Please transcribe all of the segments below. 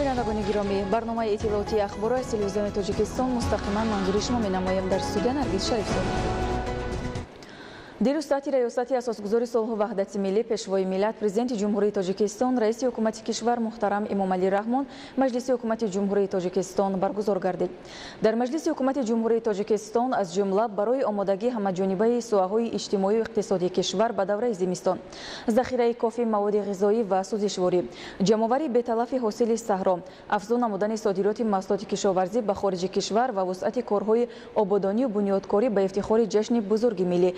Бинандагони гиромӣ, барномаи иттилоотии Ахборро аз Телевизиони Тоҷикистон мустақиман манзури шумо менамоем. Дар студия Наргиз Шарифзода. Дирӯз таҳти раёсати асосгузори сулҳу ваҳдати миллӣ, Пешвои миллат, Президенти Ҷумҳурии Тоҷикистон, Раиси Ҳукумати кишвар муҳтарам Эмомалӣ Раҳмон Маҷлиси Ҳукумати Ҷумҳурии Тоҷикистон баргузор гардид. Дар Маҷлиси Ҳукумати Ҷумҳурии Тоҷикистон, аз ҷумла барои омодагии ҳамаҷонибаи соҳаҳои иҷтимоию иқтисодии кишвар ба давраи зимистон, захираи кофии маводи ғизоӣ ва сӯзишворӣ, ҷамъоварии беталафи ҳосили саҳро, афзун намудани содироти маҳсулоти кишоварзӣ ба хориҷи кишвар ва вусъати корҳои ободонию бунёдкорӣ ба ифтихори ҷашни бузурги миллӣ,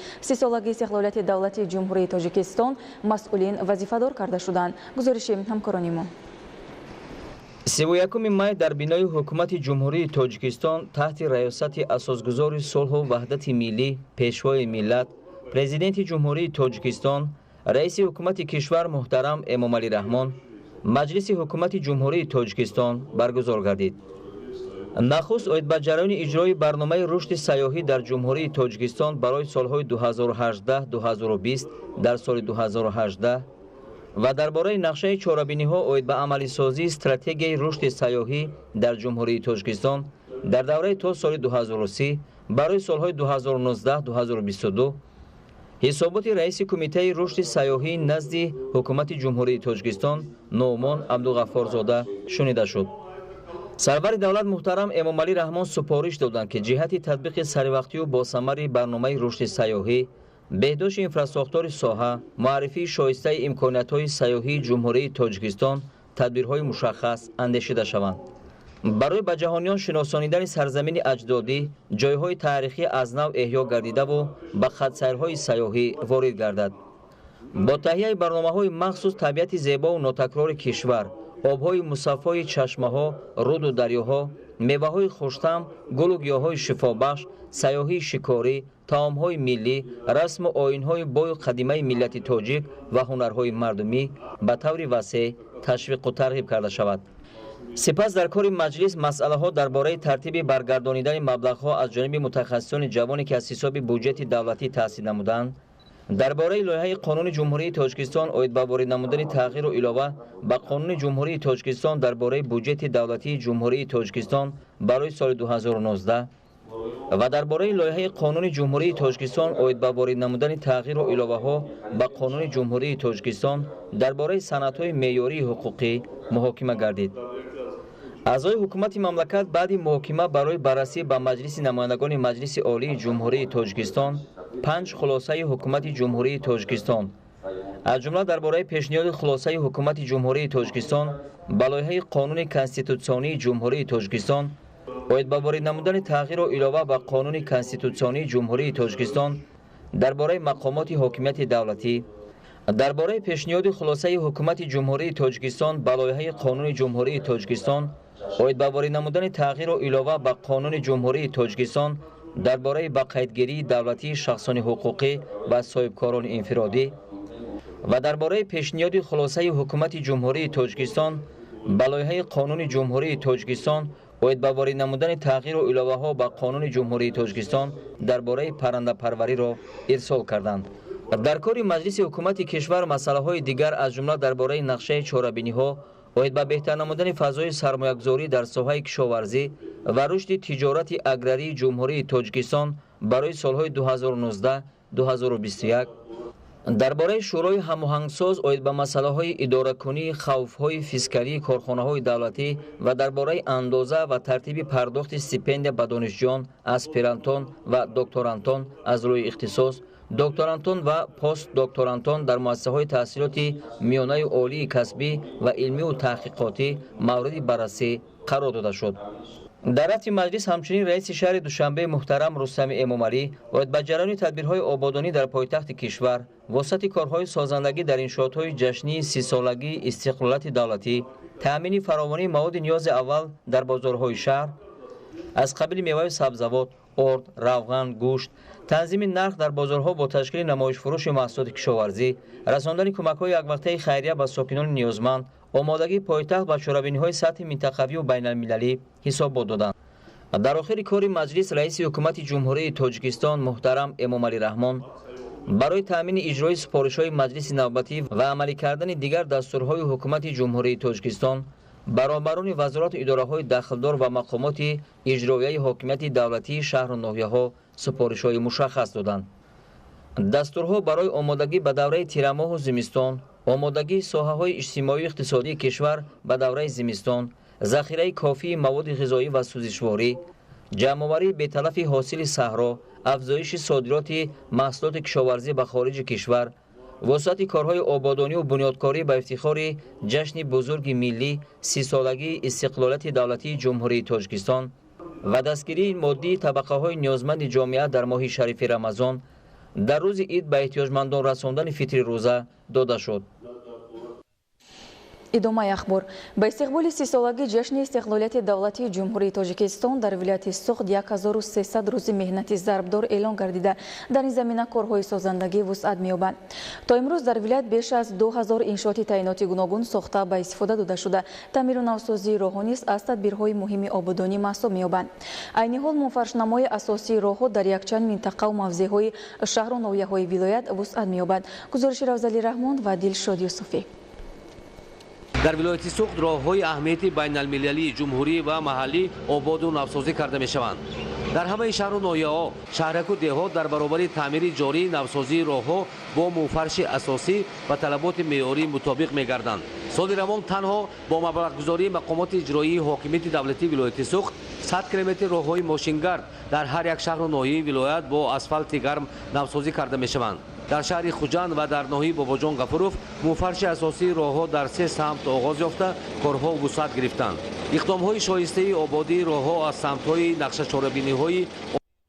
30-солагии истиқлолияти давлати Ҷумҳурии Тоҷикистон, масъулин вазифадор карда шуданд. Гузориши ҳамкорони мо. 31 май дар бинои Ҳукумати Ҷумҳурии Тоҷикистон таҳти раёсати асосгузори сулҳу ваҳдати миллӣ, Пешвои миллат, Президенти Ҷумҳурии Тоҷикистон, Раиси Ҳукумати кишвар муҳтарам Эмомалӣ Раҳмон Маҷлиси Ҳукумати Ҷумҳурии Тоҷикистон баргузор гардид. Нахуст оид ба ҷараёни иҷрои барномаи рушди сайёҳӣ дар Ҷумҳурии Тоҷикистон барои солҳои 2018-2020 дар соли 2018 ва дар бораи нақшаи чорабиниҳо оид ба амалисозии стратегияи рушди сайёҳӣ дар Ҷумҳурии Тоҷикистон дар давраи то соли 2030 барои солҳои 2019-2022 ҳисоботи раиси Кумитаи рушди сайёҳӣ назди Ҳукумати Ҷумҳурии Тоҷикистон Нуъмон Абдуғаффорзода шунида шуд. Сарвари давлат муҳтарам Эмомалӣ Раҳмон супориш доданд, ки ҷиҳати татбиқи саривақтию босамари барномаи рушди сайёҳӣ, беҳдошти инфрасохтори соҳа, муаррифии шоистаи имкониятҳои сайёҳии Ҷумҳурии Тоҷикистон тадбирҳои мушаххас андешида шаванд. Барои ба ҷаҳониён шиносонидани сарзамини аҷдодӣ, ҷойҳои таърихӣ аз нав эҳё гардидаву ба хатсайрҳои сайёҳӣ ворид гардад. Бо таҳияи барномаҳои махсус табиати зебову нотакрори кишвар, обҳои мусаффои чашмаҳо, руду дарёҳо, меваҳои хуштаъм, гулу гиёҳҳои шифобахш, сайёҳии шикорӣ, таомҳои миллӣ, расму оинҳои бою қадимаи миллати тоҷик ва ҳунарҳои мардумӣ ба таври васеъ ташвиқу тарғиб карда шавад. Сипас дар кори маҷлис масъалаҳо дар бораи тартиби баргардонидани маблағҳо аз ҷониби мутахассисони ҷавоне, ки аз ҳисоби буҷети давлатӣ таҳсил намуданд, дар бораи лоиҳаи Қонуни Ҷумҳурии Тоҷикистон оид ба ворид намудани тағйиру илова ба Қонуни Ҷумҳурии Тоҷикистон дар бораи буҷети давлатии Ҷумҳурии Тоҷикистон барои соли 2019 ва дар бораи лоиҳаи Қонуни Ҷумҳурии Тоҷикистон оид ба ворид намудани тағйиру иловаҳо ба Қонуни Ҷумҳурии Тоҷикистон дар бораи санадҳои меъёрии ҳуқуқӣ муҳокима гардид. Аъзои ҳукумати мамлакат баъди муҳокима барои баррасӣ ба Маҷлиси намояндагони Маҷлиси Олии Ҷумҳурии Тоҷикистон панҷ хулосаи Ҳукумати Ҷумҳурии Тоҷикистон, аз ҷумла дар бораи пешниҳоди хулосаи Ҳукумати Ҷумҳурии Тоҷикистон ба лоиҳаи Қонуни конститутсионии Ҷумҳурии Тоҷикистон оид ба ворид намудани тағйиру илова ба Қонуни конститутсионии Ҷумҳурии Тоҷикистон дар бораи мақомоти ҳокимияти давлатӣ, дар бораи пешниҳоди хулосаи Ҳукумати Ҷумҳурии Тоҷикистон ба лоиҳаи Қонуни Ҷумҳурии Тоҷикистон оид ба ворид намудани тағйиру илова ба Қонуни Ҷумҳурии Тоҷикистон дар бораи ба қайдгирии давлатии шахсони ҳуқуқӣ ва соҳибкорони инфиродӣ ва дар бораи пешниҳоди хулосаи Ҳукумати Ҷумҳурии Тоҷикистон ба лоиҳаи Қонуни Ҷумҳурии Тоҷикистон оид ба ворид намудани тағйиру иловаҳо ба Қонуни Ҷумҳурии Тоҷикистон дар бораи паррандапарвариро ирсол карданд. Дар кори Маҷлиси Ҳукумати кишвар масъалаҳои дигар, аз ҷумла дар бораи нақшаи чорабиниҳо оид ба беҳтар намудани фазои сармоягузорӣ дар соҳаи кишоварзӣ ва рушди тиҷорати аграрии Ҷумҳурии Тоҷикистон барои солҳои 2019-2021, дар бораи Шӯрои ҳамоҳангсоз оид ба масъалаҳои идоракунии хавфҳои фискалии корхонаҳои давлатӣ ва дар бораи андоза ва тартиби пардохти стипендия ба донишҷӯён, аспирантон ва докторантон аз рӯи ихтисос, докторантон ва постдокторантон дар муассисаҳои таҳсилоти миёнаи олии касбӣ ва илмию таҳқиқотӣ мавриди баррасӣ қарор дода шуд. Дар рафти маҷлис ҳамчунин раиси шаҳри Душанбе муҳтарам Рустами Эмомалӣ оид ба ҷараёни тадбирҳои ободонӣ дар пойтахти кишвар, вусъати корҳои созандагӣ дар иншоотҳои ҷашнии 30-солагии истиқлолияти давлатӣ, таъмини фаровонии маводи ниёзи аввал дар бозорҳои шаҳр аз қабили меваю сабзавот, орд, равған, гӯшт, танзими нарх дар бозорҳо бо ташкили намоишфурӯши маҳсулоти кишоварзӣ, расондани кӯмакҳои яквақтаи хайрия ба сокинони ниёзманд, омодагии пойтахт ба чорабиниҳои сатҳи минтақавию байналмилалӣ ҳисобот доданд. Дар охири кори маҷлис раиси Ҳукумати Ҷумҳурии Тоҷикистон муҳтарам Эмомалӣ Раҳмон барои таъмини иҷрои супоришҳои маҷлиси навбатӣ ва амалӣ кардани дигар дастурҳои Ҳукумати Ҷумҳурии Тоҷикистон Ба роҳбарони вазорату идораҳои дахлдор ва мақомоти иҷроияи ҳокимияти давлатии шаҳру ноҳияҳо супоришҳои мушаххас доданд. Дастурҳо барои омодагӣ ба давраи тирамоҳу зимистон, омодагии соҳаҳои иҷтимоию иқтисодии кишвар ба давраи зимистон, захираи кофии маводи ғизоӣ ва сӯзишворӣ, ҷамъоварии беталафи ҳосили саҳро, афзоиши содироти маҳсулоти кишоварзӣ ба хориҷи кишвар, вусъати корҳои ободонию бунёдкорӣ ба ифтихори ҷашни бузурги миллӣ, 30-солагии истиқлолияти давлатии Ҷумҳурии Тоҷикистон ва дастгирии моддии табақаҳои ниёзманди ҷомеа дар моҳи шарифи Рамазон, дар рӯзи ид ба эҳтиёҷмандон расондани фитри рӯза дода шуд. Идомаи ахбор. Ба истиқболи 30-солагии ҷашни истиқлолияти давлатии Ҷумҳурии Тоҷикистон дар вилояти Суғд 1300 рӯзи меҳнати зарбдор эълон гардида, дар ин замина корҳои созандагӣ вусъат меёбанд. То имрӯз дар вилоят беш аз 2000 иншооти таъиноти гуногун сохта ба истифода дода шуда, таъмиру навсозии роҳҳо низ аз тадбирҳои муҳими ободонӣ маҳсуб меёбанд. Айни ҳол мунфаршнамои асосии роҳҳо дар якчанд минтақаву мавзеъҳои шаҳру ноҳияҳои вилоят вусъат меёбад. Гузориши Равзали Раҳмон ва Дилшод Юсуфӣ. Дар вилояти Суғд роҳҳои аҳамияти байналмилалии ҷумҳурӣ ва маҳаллӣ ободу навсозӣ карда мешаванд. Дар ҳамаи шаҳру ноҳияҳо, шаҳраку деҳот дар баробари таъмири ҷории навсозии роҳҳо бо мӯфарши асосӣ ба талаботи меъёрӣ мутобиқ мегарданд. Соли равон танҳо бо маблағгузории мақомоти иҷроии ҳокимияти давлатии вилояти Суғд 100 километр роҳҳои мошингард дар ҳар як шаҳру ноҳияи вилоят бо асфалти гарм навсозӣ карда мешаванд. Дар шаҳри Хуҷанд ва дар ноҳияи Бобоҷон Ғафуров мӯфарши асосии роҳҳо дар се самт оғоз ёфта, корҳо вусъат гирифтанд. Иқдомҳои шоистаи ободии роҳҳо аз самтҳои нақшачорабиниҳои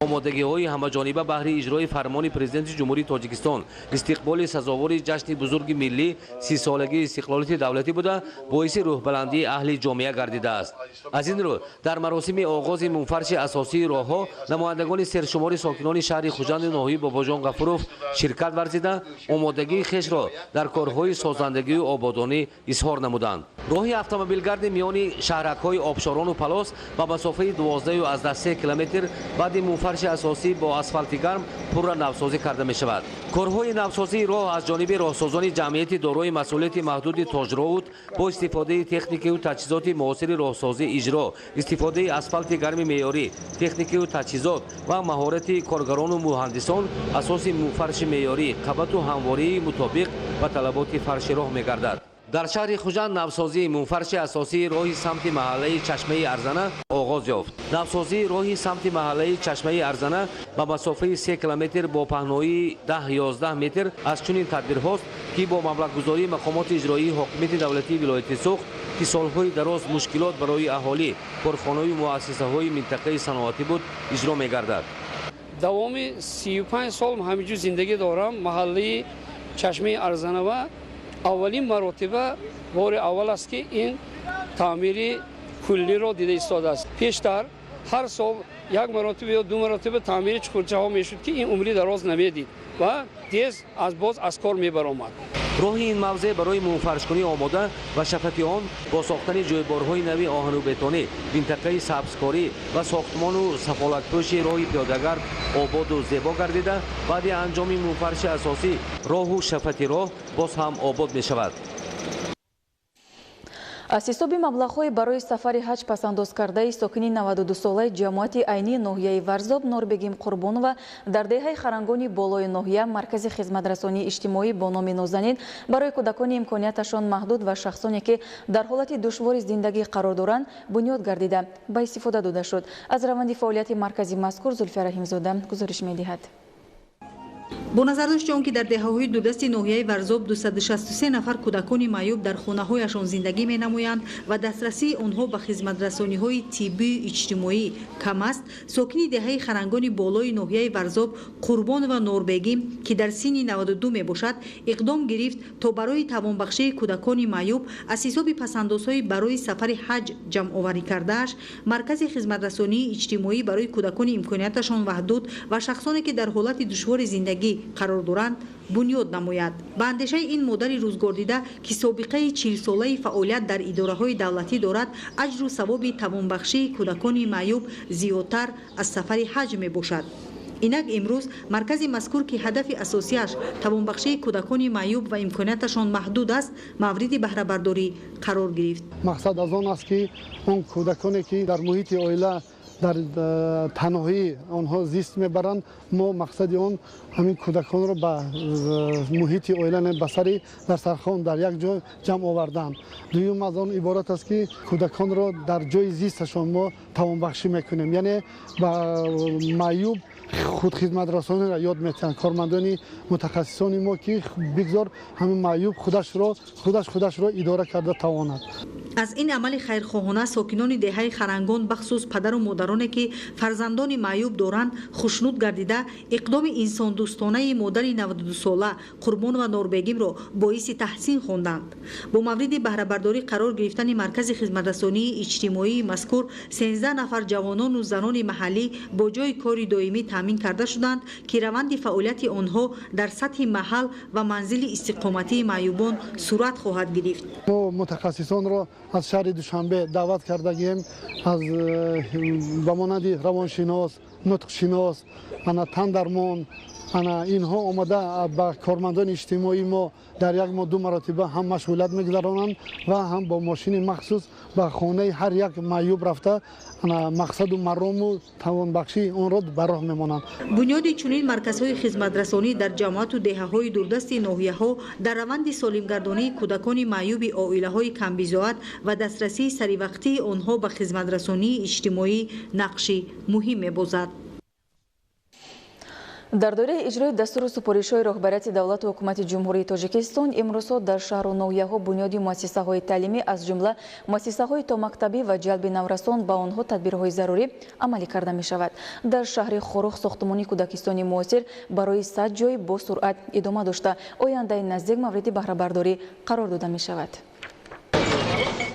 омодагиҳои ҳамаҷониба баҳри иҷрои фармони Президенти Ҷумҳурии Тоҷикистон, истиқболи сазовори ҷашни бузурги миллӣ, 30-солагии истиқлолияти давлатӣ буда, боиси рӯҳбаландии аҳли ҷомеа гардидааст. Аз ин рӯ дар маросими оғози мунфарши асосии роҳҳо намояндагони сершумори сокинони шаҳри Хуҷанду ноҳияи Бобоҷон Ғафуров ширкат варзида, омодагии хешро дар корҳои созандагию ободонӣ изҳор намуданд. Роҳи автомобилгарди миёни шаҳракҳои Обшорону Палос ба масофаи 12,3 километр баъди мунфарши асосӣ бо асфалти гарм пурра навсозӣ карда мешавад. Корҳои навсозии роҳ аз ҷониби роҳсозони ҷамъияти дорои масъулияти маҳдуди Тоҷроуд бо истифодаи техникаю таҷҳизоти муосири роҳсозӣ иҷро, истифодаи асфалти гарми меъёрӣ, техникаю таҷҳизот ва маҳорати коргарону муҳандисон асоси мунфарши меъёрӣ, қабату ҳамвории мутобиқ ба талаботи фарши роҳ мегардад. Дар шаҳри Хуҷанд навсозии мунфарши асосии роҳи самти маҳаллаи Чашмаи Арзана оғоз ёфт. Навсозии роҳи самти маҳаллаи Чашмаи Арзана ба масофаи 3 километр бо паҳноии 10-11 метр аз чунин тадбирҳост, ки бо маблағгузории мақомоти иҷроии ҳокимияти давлатии вилояти Суғд, ки солҳои дароз мушкилот барои аҳолӣ, корхонаю муассисаҳои минтақаи саноатӣ буд, иҷро мегардад. Давоми 35 сол ҳаминҷо зиндагӣ дорам. Маҳаллаи Чашмаи Арзанава аввалин маротиба бори аввал аст, ки ин таъмири куллиро дида истодааст. Пештар ҳар сол як маротиба ё ду маротиба таъмири чуқурчаҳо мешуд, ки ин умри дароз намедид ва тез аз боз аз кор мебаромад. Роҳи ин мавзеъ барои мунфаршкунӣ омода ва шафати он бо сохтани ҷӯйборҳои нави оҳану бетонӣ, минтақаи сабзкорӣ ва сохтмону сафолатпӯши роҳи пиёдагард ободу зебо гардида, баъди анҷоми мунфарши асосӣ роҳу шафати роҳ боз ҳам обод мешавад. Аз ҳисоби маблағҳои барои сафари ҳаҷ пасандоз кардаи сокини 92-солаи ҷамоати айнии ноҳияи Варзоб Норбегим Қурбонова дар деҳаи Харангони болои ноҳия маркази хизматрасонии иҷтимоӣ бо номи Нозанин барои кӯдакони имконияташон маҳдуд ва шахсоне, ки дар ҳолати душвори зиндагӣ қарор доранд, бунёд гардида ба истифода дода шуд. Аз раванди фаъолияти маркази мазкур Зулфия Раҳимзода гузориш медиҳад. Бо назардошти он ки дар деҳаҳои дурдасти ноҳияи Варзоб 263 нафар кӯдакони маъюб дар хонаҳояшон зиндагӣ менамоянд ва дастрасии онҳо ба хизматрасониҳои тиббию иҷтимоӣ кам аст, сокини деҳаи Харангони болои ноҳияи Варзоб Қурбонова Норбегим, ки дар синни 92 мебошад, иқдом гирифт то барои тавонбахшии кӯдакони маъюб аз ҳисоби пасандозҳои барои сафари ҳаҷ ҷамъоварӣ кардааш маркази хизматрасонии иҷтимоӣ барои кӯдакони имконияташон маҳдуд ва шахсоне, ки дар ҳолати душвори зиндагӣ қарор доранд, бунёд намояд. Ба андешаи ин модари рӯзгордида, ки собиқаи 40-солаи фаъолият дар идораҳои давлатӣ дорад, аҷру савоби тавонбахшии кӯдакони маъюб зиёдтар аз сафари ҳаҷ мебошад. Инак имрӯз маркази мазкур, ки ҳадафи асосиаш тавонбахшии кӯдакони маъюб ва имконияташон маҳдуд аст, мавриди баҳрабардорӣ қарор гирифт. Мақсад аз он аст, ки он кӯдаконе, ки дар муҳити оила дар танҳоӣ онҳо зист мебаранд, мо мақсади он ҳамин кӯдаконро ба муҳити оила, ба сари дастархон дар як ҷо ҷамъ овардан. Дуюм аз он иборат аст, ки кӯдаконро дар ҷои зисташон мо тавонбахшӣ мекунем, яъне ба маъюб худхизматрасониро ёд метиҳанд кормандони мутахассисони мо, ки бигзор ҳамин маъюб худашро идора карда тавонад. Аз ин амали хайрхоҳона сокинони деҳаи Харангон, бахусус падару модароне, ки фарзандони маъюб доранд, хушнуд гардида, иқдоми инсондӯстонаи модари 92сола Қурбонова Норбегимро боиси таҳсин хонданд. Бо мавриди баҳрабардорӣ қарор гирифтани маркази хизматрасонии иҷтимоии мазкур 13 нафар ҷавонону занони маҳаллӣ бо ҷойи кори доимӣ таъмин карда шуданд, ки раванди фаъолияти онҳо дар сатҳи маҳал ва манзили истиқоматии маъюбон сурат хоҳад гирифт. Мо мутахассисонро аз шаҳри Душанбе даъват кардагием, аз ба монанди равоншинос, нутқшинос, ана тандармон, ана инҳо омада ба кормандони иҷтимоии мо дар як моҳ 2 маротиба ҳам машғулият мегузаронанд ва ҳам бо мошини махсус ба хонаи ҳар як маъюб рафта мақсаду марому тавонбахшии онро ба роҳ мемонанд. Бунёди чунин марказҳои хизматрасонӣ дар ҷамоату деҳаҳои дурдасти ноҳияҳо дар раванди солимгардонии кӯдакони маъюби оилаҳои камбизоат ва дастрасии саривақтии онҳо ба хизматрасонии иҷтимоӣ нақши муҳим мебозад. Дар доираи иҷрои дастуру супоришҳои роҳбарияти давлату ҳукумати Ҷумҳурии Тоҷикистон имрӯзҳо дар шаҳру ноҳияҳо бунёди муассисаҳои таълимӣ, аз ҷумла муассисаҳои томактабӣ ва ҷалби наврасон ба онҳо тадбирҳои зарурӣ амалӣ карда мешавад. Дар шаҳри Хоруғ сохтмони кӯдакистони муосир барои 100 ҷой бо суръат идома дошта, ояндаи наздик мавриди баҳрабардорӣ қарор дода мешавад.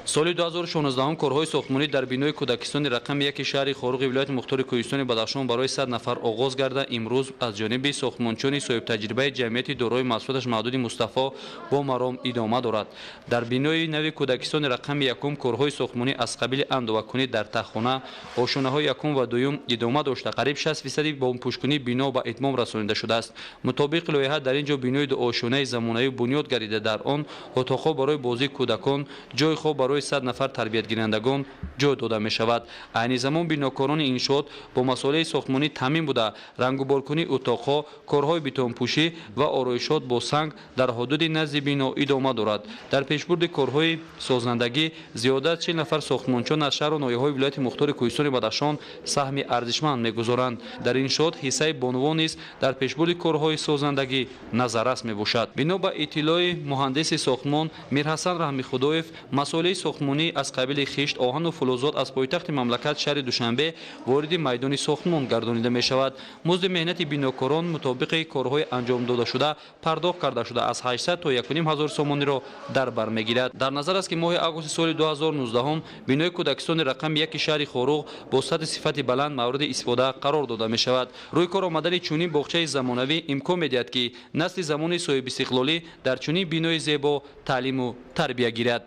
Соли 2016 корҳои сохтмонӣ дар бинои кӯдакистони рақами 1 шаҳри Хоруғи вилояти мухтори Кӯҳистони Бадахшон барои 100 нафар оғоз гарда, имрӯз аз ҷониби сохтмончони соҳибтаҷрибаи ҷамъияти дорои масъулияташ маҳдуди Мустафо бо маром идома дорад. Дар бинои нави кӯдакистони рақами 1 корҳои сохтмонӣ аз қабили андовакунӣ дар таххона, ошонаҳои якум ва дуюм идома дошта, қариб 60% бомпӯшкунии бино ба итмом расонида шудааст. Мутобиқи лоиҳа дар ин ҷо бинои дуошонаи замонавӣ бунёд гардида, дар он отоқҳо барои бозии кӯдакон, ҷойи хоб барои 100 нафар тарбиятгирандагон ҷой дода мешавад. Айни замон бинокорони иншоот бо масолеҳи сохтмонӣ таъмин буда, рангуборкунии утоқҳо, корҳои бетонпӯшӣ ва ороишот бо санг дар ҳудуди назди бино идома дорад. Дар пешбурди корҳои созандагӣ зиёда аз 40 нафар сохтмончон аз шаҳру ноҳияҳои вилояти мухтори Кӯҳистони Бадахшон саҳми арзишманд мегузоранд. Дар иншоот ҳиссаи бонувон низ дар пешбурди корҳои созандагӣ назаррас мебошад. Бино ба иттилои муҳандиси сохтмон Мирҳасан Раҳмихудоев, масолеҳи сохтмонӣ аз қабили хишт, оҳану фулозот аз пойтахти мамлакат шаҳри Душанбе вориди майдони сохтмон гардонида мешавад. Музди меҳнати бинокорон мутобиқи корҳои анҷом додашуда пардохт карда шуда, аз 800 то 1500 сомониро дар бар мегирад. Дар назар аст, ки моҳи августи соли 2019 бинои кӯдакистони рақами 1 шаҳри Хоруғ бо сатҳи сифати баланд мавриди истифода қарор дода мешавад. Рӯи кор омадани чунин боғчаи замонавӣ имкон медиҳад, ки насли замони соҳибистиқлолӣ дар чунин бинои зебо таълиму тарбия гирад.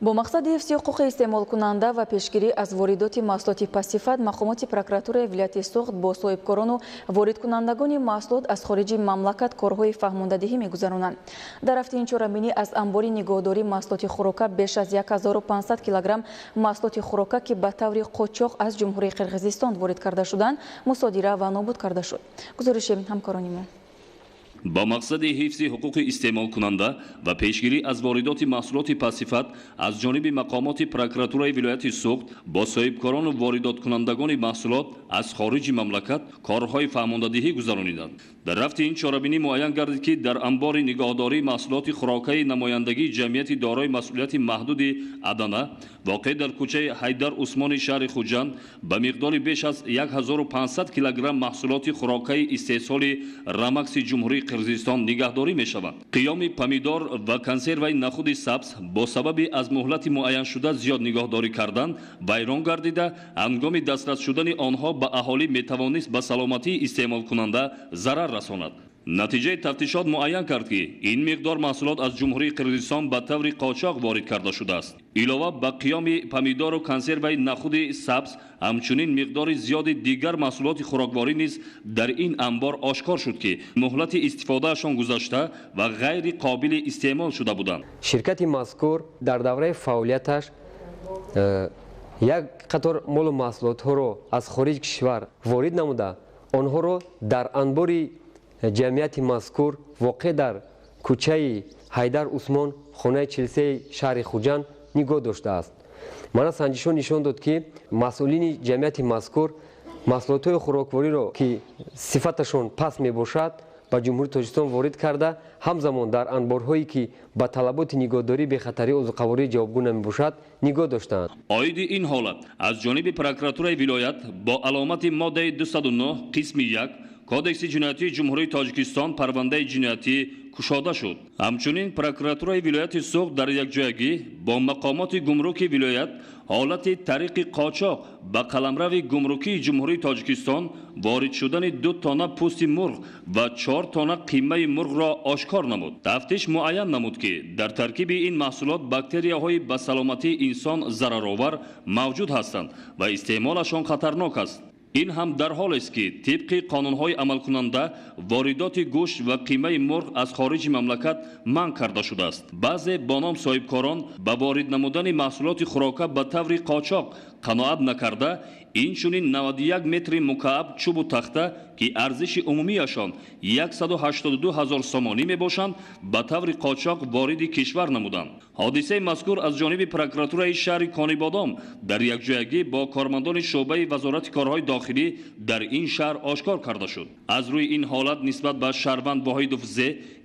Бо мақсади ҳифзи ҳуқуқи истеъмолкунанда ва пешгирӣ аз воридоти маҳсулоти пастсифат, мақомоти прокуратураи вилояти Суғд бо соҳибкорону воридкунандагони маҳсулот аз хориҷи мамлакат корҳои фаҳмондадиҳӣ мегузаронанд. Дар рафти ин чорабинӣ аз амбори нигоҳдории маҳсулоти хӯрока беш аз 1500 килограмм маҳсулоти хӯрока, ки ба таври қочоқ аз Ҷумҳурии Қирғизистон ворид карда шуданд, мусодира ва нобуд карда шуд. Гузориши ҳамкорони мо. Ба мақсади ҳифзи ҳуқуқи истеъмолкунанда ва пешгирӣ аз воридоти маҳсулоти пастсифат аз ҷониби мақомоти прокуратураи вилояти Суғд бо соҳибкорону воридоткунандагони маҳсулот аз хориҷи мамлакат корҳои фаҳмондадиҳӣ гузарониданд. Дар рафти ин чорабинӣ муайян гардид, ки дар амбори нигоҳдории маҳсулоти хӯрокаи намояндагии ҷамъияти дорои масъулияти маҳдуди Адана воқеъ дар кӯчаи Ҳайдар Усмони шаҳри Хуҷанд ба миқдори беш аз 1500 килограмм маҳсулоти хӯрокаи истеҳсоли Рамакси Ҷумҳурии Қирғизистон нигаҳдорӣ мешавад. Қиёми помидор ва консерваи нахуди сабз бо сабаби аз муҳлати муайяншуда зиёд нигаҳдорӣ кардан вайрон гардида, ҳангоми дастрас шудани онҳо ба аҳолӣ метавонист ба саломатии истеъмолкунанда зарар расонад. Натиҷаи тафтишот муайян кард, ки ин миқдор маҳсулот аз Ҷумҳурии Қирғизистон ба таври қочоқ ворид карда шудааст. Илова ба қиёми помидору консерваи нахуди сабз, ҳамчунин миқдори зиёди дигар маҳсулоти хӯрокворӣ низ дар ин анбор ошкор шуд, ки муҳлати истифодаашон гузашта ва ғайри қобили истеъмол шуда буданд. Ширкати мазкур дар давраи фаъолияташ як қатор молу маҳсулотҳоро аз хориҷи кишвар ворид намуда, онҳоро дар анбори ҷамъияти мазкур воқеъ дар кӯчаи Ҳайдар Усмон, хонаи 43 шаҳри Хуҷанд нигоҳ доштааст. Мана санҷишҳо нишон дод, ки масъулини ҷамъияти мазкур маҳсулотҳои хӯроквориро, ки сифаташон паст мебошад, ба Ҷумҳурии Тоҷикистон ворид карда, ҳамзамон дар анборҳое, ки ба талаботи нигоҳдории бехатарии озуқаворӣ ҷавобгӯ намебошад, нигоҳ доштаанд. Оиди ин ҳолат аз ҷониби прокуратураи вилоят бо аломати моддаи 209 қисми 1 Кодекси ҷиноятии Ҷумҳурии Тоҷикистон парвандаи ҷиноятӣ кушода шуд. Ҳамчунин прокуратураи вилояти Суғд дар якҷоягӣ бо мақомоти гумруки вилоят ҳолати тариқи қочоқ ба қаламрави гумрукии Ҷумҳурии Тоҷикистон ворид шудани 2 тонна пӯсти мурғ ва 4 тонна қимаи мурғро ошкор намуд. Тафтиш муайян намуд, ки дар таркиби ин маҳсулот бактерияҳои ба саломатии инсон зараровар мавҷуд ҳастанд ва истеъмолашон хатарнок аст. Ин ҳам дар ҳолест, ки тибқи қонунҳои амалкунанда воридоти гӯшт ва қимаи мурғ аз хориҷи мамлакат манъ карда шудааст. Баъзе бо ном соҳибкорон ба ворид намудани маҳсулоти хӯрока ба таври қочоқ қаноат накарда, инчунин 91 метри мукааб чӯбу тахта, ки арзиши умумияшон 182 ҳазор сомонӣ мебошанд, ба таври қочоқ вориди кишвар намуданд. Ҳодисаи мазкур аз ҷониби прокуратураи шаҳри Конибодом дар якҷоягӣ бо кормандони шӯъбаи Вазорати корҳои дохилӣ дар ин шаҳр ошкор карда шуд. Аз рӯи ин ҳолат нисбат ба шаҳрванд Воҳидов З,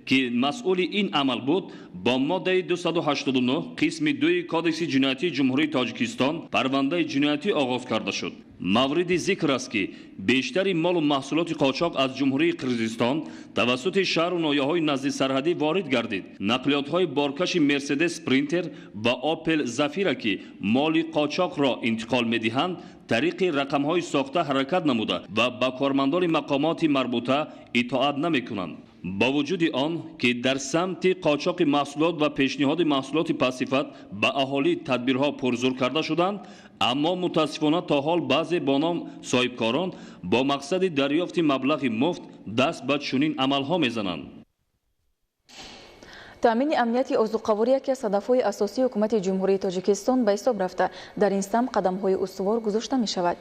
ки масъули ин амал буд, бо моддаи 289 қисми 2 Кодекси ҷиноятии Ҷумҳурии Тоҷикистон парвандаи ҷиноятӣ оғоз карда шуд. Мавриди зикр аст, ки бештари молу маҳсулоти қочоқ аз Ҷумҳурии Қирғизистон тавассути шаҳру ноҳияҳои назди сарҳадӣ ворид гардид. Нақлиётҳои боркаши Мерседес Спринтер ва Опел Зафира, ки моли қочоқро интиқол медиҳанд, тариқи рақамҳои сохта ҳаракат намуда ва ба кормандони мақомоти марбута итоат намекунанд. Бо вуҷуди он ки дар самти қочоқи маҳсулот ва пешниҳоди маҳсулоти пастсифат ба аҳолӣ тадбирҳо пурзур карда шуданд, аммо мутаассифона то ҳол баъзе бо ном соҳибкорон бо мақсади дарёфти маблағи муфт даст ба чунин амалҳо мезананд. Таъмини амнияти озуқаворӣ яке аз ҳадафҳои асосии ҳукумати Ҷумҳурии Тоҷикистон ба ҳисоб рафта, дар ин самт қадамҳои устувор гузошта мешавад.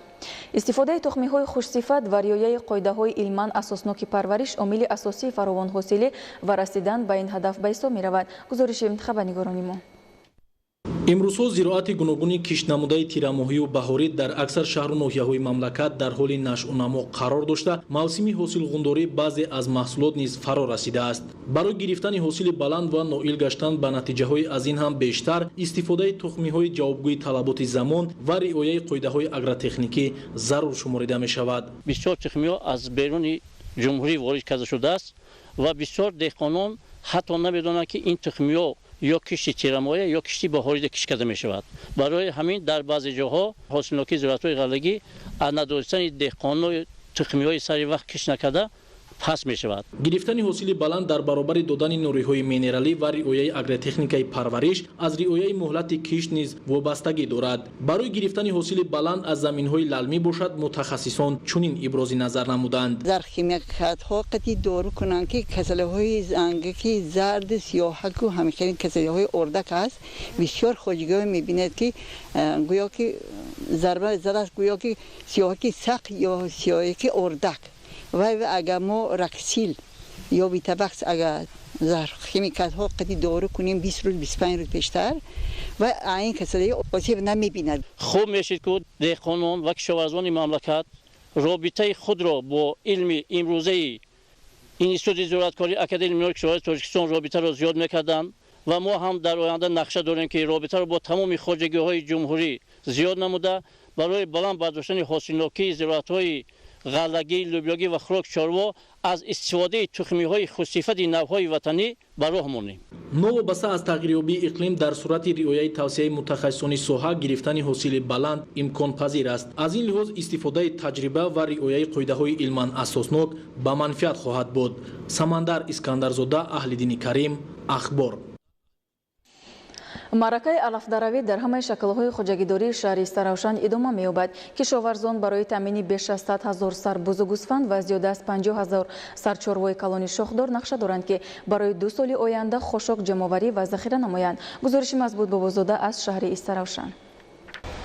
Истифодаи тухмиҳои хушсифат ва риояи қоидаҳои илман асосноки парвариш омили асосии фаровонҳосилӣ ва расидан ба ин ҳадаф ба ҳисоб меравад. Гузориши хабарнигорони мо. Имрӯзҳо зироати гуногуни киштнамудаи тирамоҳию баҳорӣ дар аксар шаҳру ноҳияҳои мамлакат дар ҳоли нашъунамо қарор дошта, мавсими ҳосилғундорӣ баъзе аз маҳсулот низ фаро расидааст. Барои гирифтани ҳосили баланд ва ноил гаштан ба натиҷаҳои аз ин ҳам бештар, истифодаи тухмиҳои ҷавобгӯи талаботи замон ва риояи қоидаҳои агротехникӣ зарур шуморида мешавад. Бисёр тухмиҳо аз беруни ҷумҳурӣ ворид карда шудааст ва бисёр деҳқонон ҳатто намедонанд, ки ин тухмиҳо ё кишти тирамоя ё кишти баҳорида кишт карда мешавад. Барои ҳамин дар баъзе ҷоҳо ҳосилнокии зироатҳои ғаллагӣ аз надонистани деҳқонои тухмиҳои сари вақт кишт накарда паст мешавад. Гирифтани ҳосили баланд дар баробари додани нуриҳои минералӣ ва риояи агротехникаи парвариш аз риояи муҳлати кишт низ вобастагӣ дорад. Барои гирифтани ҳосили баланд аз заминҳои лалмӣ бошад, мутахассисон чунин ибрози назар намуданд. Дар химикатҳо қатъи дору кунанд, ки касалиҳои зангаки зард, сиёҳаку ҳамихелин касалиҳои ордак аст. Бисёр хоҷигиҳо мебинад, ки гӯё ки зарба задааст, гӯё ки сиёҳаки сахт ё сиёҳаки ордак. Вай агар мо раксил ё витабакс агар химикатҳо қади дору кунем 20 рӯз, 25 рӯз пештар, ва ин касалии осеб намебинад. Хуб мешид, ки деҳқонон ва кишоварзони мамлакат робитаи худро бо илми имрӯзаи Институти зироаткории Академияи миллии кишоварзии Тоҷикистон робитаро зиёд мекарданд ва мо ҳам дар оянда нақша дорем, ки робитаро бо тамоми хоҷагиҳои ҷумҳурӣ зиёд намуда, барои баланд бардоштани ҳосилнокии зироатҳои Ғаллагӣ, лӯбиёгӣ ва хӯрок чорво аз истифодаи тухмиҳои хусифати навъҳои ватанӣ ба роҳ монем. Новобаста аз тағйирёбии иқлим, дар сурати риояи тавсияи мутахассисони соҳа гирифтани ҳосили баланд имконпазир аст. Аз ин лиҳоз истифодаи таҷриба ва риояи қоидаҳои илман асоснок ба манфиат хоҳад буд. Самандар Искандарзода, Аҳлиддини Карим, Ахбор. Маъракаи алафдаравӣ дар ҳамаи шаклҳои хоҷагидории шаҳри Истаравшан идома меёбад. Кишоварзон барои таъмини беш аз 100 ҳазор сар бузу гӯсфанд ва зиёда аз 50 ҳазор сар чорвои калони шохдор нақша доранд, ки барои 2 соли оянда хошок ҷамъоварӣ ва захира намоянд. Гузориши Мазбут Бобозода аз шаҳри Истаравшан.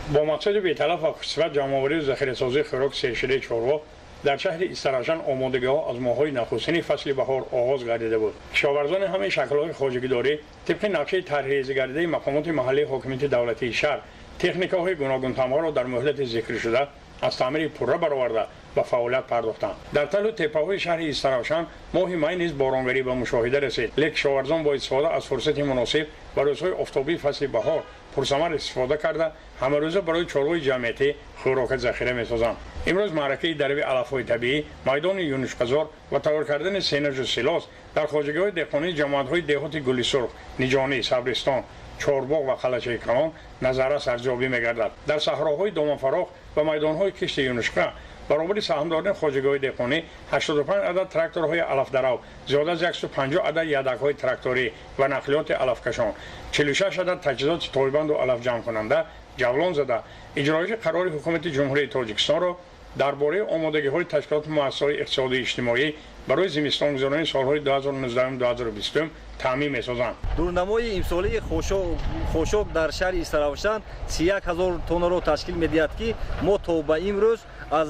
Бо мақсади беталаф ва хусусият ҷамъоварию захирасозии хӯрок сершидаи чорво дар шаҳри Истаравшан омодагиҳо аз моҳҳои нахустини фасли баҳор оғоз гардида буд. Кишоварзони ҳамаи шаклҳои хоҷагидорӣ тибқи нақшаи тарҳрезигардидаи мақомоти маҳаллии ҳокимияти давлатии шаҳр техникаҳои гуногунтамғаро дар муҳлати зикршуда аз таъмири пурра бароварда ба фаъолият пардохтанд. Дар талу теппаҳои шаҳри Истаравшан моҳи май низ боронгарӣ ба мушоҳида расид, лек кишоварзон бо истифода аз фурсати муносиб ба рӯзҳои офтобии фасли баҳор пурсамар истифода карда ҳамарӯза барои чорвои ҷамъиятӣ хӯрока захира месозанд. Имрӯз маъракаи дарави алафҳои табиӣ, майдони юнучқазор ва тайёр кардани сенажу силос дар хоҷагиҳои деҳқонии ҷамоатҳои деҳоти Гулисурх, Ниҷонӣ, Сабристон, Чорбоғ ва Қалачаи Калон назаррас арзёбӣ мегардад. Дар саҳроҳои доманфароғ ва майдонҳои кишти юнучқа баробари саҳмдорони хоҷагиҳои деҳқонӣ 85 адад тракторҳои алафдарав, зиёда аз 150 адад ядакҳои тракторӣ ва нақлиёти алафкашон, 46 адад таҷҳизоти тойбанду алафҷамъкунанда ҷавлон зада, иҷроиши қарори ҳукумати Ҷумҳурии Тоҷикистонро дар бораи омодагиҳои ташкилоти муассисаҳои иқтисодию иҷтимоӣ барои зимистонгузаронии солҳои 2019-2020 таъмин месозанд. Дурнамои имсолии хошок дар шаҳри Истаравшан 31 ҳазор тоннаро ташкил медиҳад, ки мо то ба имрӯз аз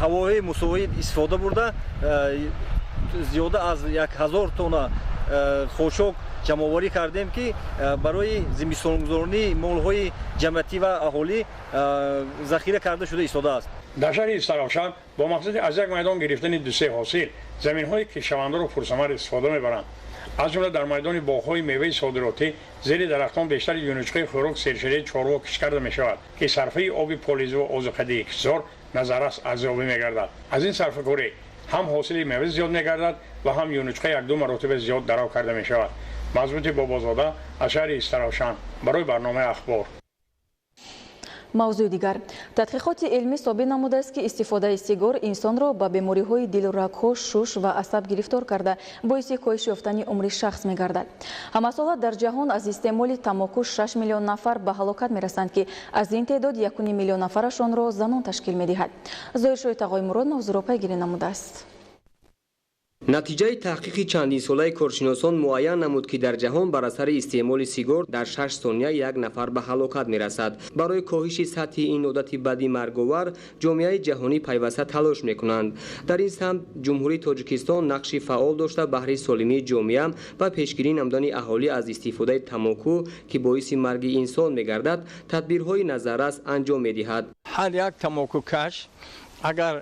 ҳавоҳои мусоид истифода бурда зиёда аз 1000 тонна хошок ҷамъоварӣ кардем, ки барои зимистонгузаронии молҳои ҷамъиятӣ ва аҳолӣ захира карда шуда истодааст. Дар шаҳри Истаравшан бо мақсади аз як майдон гирифтани дусе ҳосил заминҳои кишовандорро пурсамар истифода мебаранд. Аз ҷумла дар майдони боғҳои меваи содиротӣ зери дарахтон бештари юнучқаи хӯрок сершираи чорво кишт карда мешавад, ки сарфаи оби полизу ва озуқадии киштзор назаррас арзёбӣ мегардад. Аз ин сарфакорӣ ҳам ҳосили мева зиёд мегардад ва ҳам юнучқа якду маротиба зиёд дарав карда мешавад. Мазбути Бобозода аз шаҳри Истаравшан барои барномаи Ахбор. Мавзӯи дигар. Тадқиқоти илмӣ собит намудааст, ки истифодаи сигор инсонро ба бемориҳои дилу рагҳо, шуш ва асаб гирифтор карда, боиси коҳиш ёфтани умри шахс мегардад. Ҳамасола дар ҷаҳон аз истеъмоли тамоку 6 миллион нафар ба ҳалокат мерасанд, ки аз ин теъдод 1,5 миллион нафарашонро занон ташкил медиҳад. Зоҳиршоҳи Тағои мавзӯъро пайгирӣ намудааст. Натиҷаи таҳқиқи чандинсолаи коршиносон муайян намуд, ки дар ҷаҳон бар асари истеъмоли сигор дар 6 сония як нафар ба ҳалокат мерасад. Барои коҳиши сатҳи ин одати бади марговар ҷомеаи ҷаҳонӣ пайваста талош мекунанд. Дар ин самт Ҷумҳурии Тоҷикистон нақши фаъол дошта баҳри солимии ҷомеа ва пешгирӣ намудани аҳолӣ аз истифодаи тамоку, ки боиси марги инсон мегардад, тадбирҳои назаррас анҷом медиҳад. Ҳар як тамокукаш агар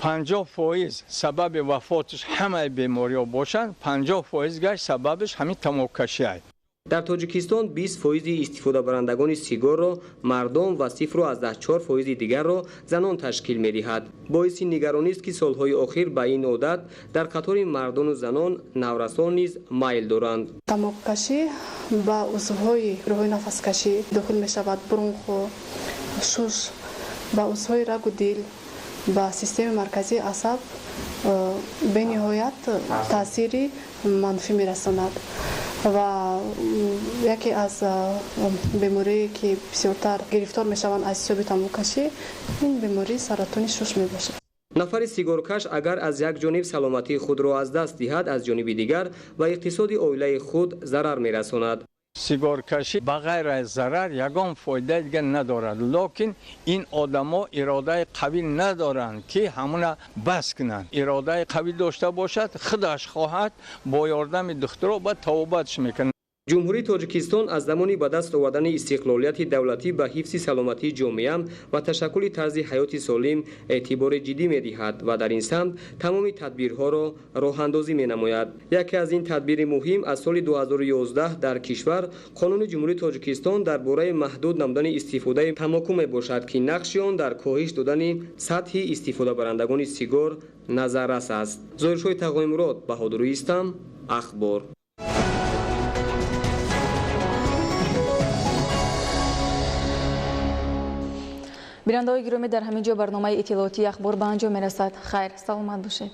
50% сабаби вафоташ ҳамаи бемориҳо бошанд, 50% гашт сабабаш ҳамин тамокукашӣ аст. Дар Тоҷикистон 20% истифодабарандагони сигорро мардон ва 0,4% дигарро занон ташкил медиҳад. Боиси нигаронист, ки солҳои охир ба ин одат дар қатори мардону занон наврасон низ майл доранд. Тамокукашӣ ба узвҳои роҳи нафаскашӣ дохил мешавад, бронхо, шуш, ба узвҳои рагу дил, ба системаи марказии асаб бениҳоят таъсири манфӣ мерасонад. Ва яке аз беморие, ки бисёртар гирифтор мешаванд аз ҳисоби тамокукашӣ, ин бемории саратони шуш мебошад. Нафари сигоркаш агар аз як ҷониб саломатии худро аз даст диҳад, аз ҷониби дигар ба иқтисоди оилаи худ зарар мерасонад. Сигоркашӣ ба ғайр аз зарар ягон фоидаи дигар надорад, лекин ин одамо иродаи қавӣ надоранд, ки ҳамона бас кунанд. Иродаи қавӣ дошта бошад, худаш хоҳад бо ёрдами духтуро ба тавобатш мекунад. Ҷумҳурии Тоҷикистон аз замони ба даст овардани истиқлолияти давлатӣ ба ҳифзи саломатии ҷомеа ва ташаккули тарзи ҳаёти солим эътибори ҷиддӣ медиҳад ва дар ин самт тамоми тадбирҳоро роҳандозӣ менамояд. Яке аз ин тадбири муҳим аз соли 2011 дар кишвар Қонуни Ҷумҳурии Тоҷикистон дар бораи маҳдуд намудани истифодаи тамоку мебошад, ки нақши он дар коҳиш додани сатҳи истифодабарандагони сигор назаррас аст. Зоҳиршоҳи Тағоимурод, Баҳодур Истам, Ахбор. Бинандаҳои гиромӣ, дар ҳамин ҷо барномаи иттилоотии Ахбор ба анҷом мерасад. Хайр, саломат бошед.